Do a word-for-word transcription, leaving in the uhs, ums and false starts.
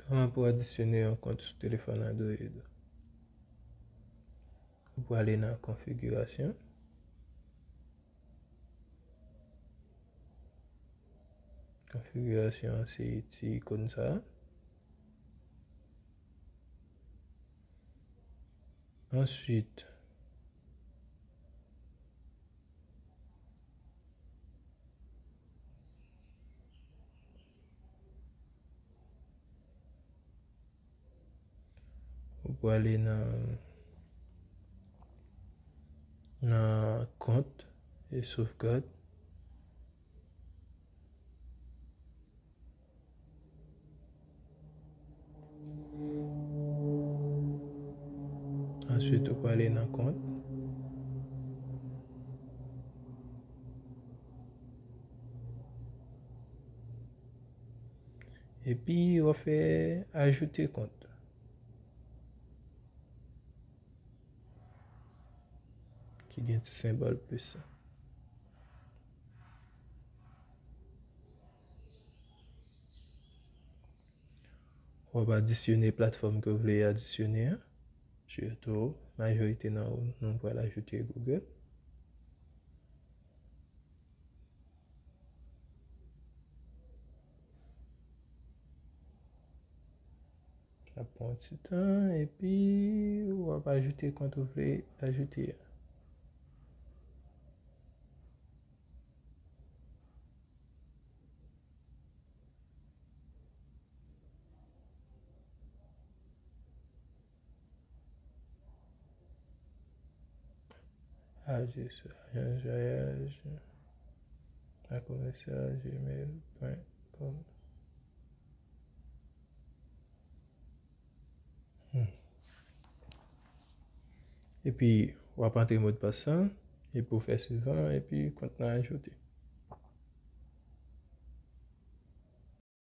Kòman pou adisyone yon kont sou telefòn Android? Ou prale nan konfigirasyon. Konfigirasyon an se ti ikòn sa a. Answit, ou prale nan, nan kont e sovgad. Answit, ou prale nan kont. Epi, w ap fè ajoute kont. Ki gen ti senbòl plis sa. W ap adisyone platfòm ke w vle adisyone an. Sitou, majorite nan nou pral ajoute Google. L ap pran ti tan, epi w ap ajoute kont ou vle ajoute a. Aje sou ajans vwayaj a commercial gmail point com. Hmm. Epi, w ap antre modpas lan, epi w fè suivant, epi kont lan ajoute.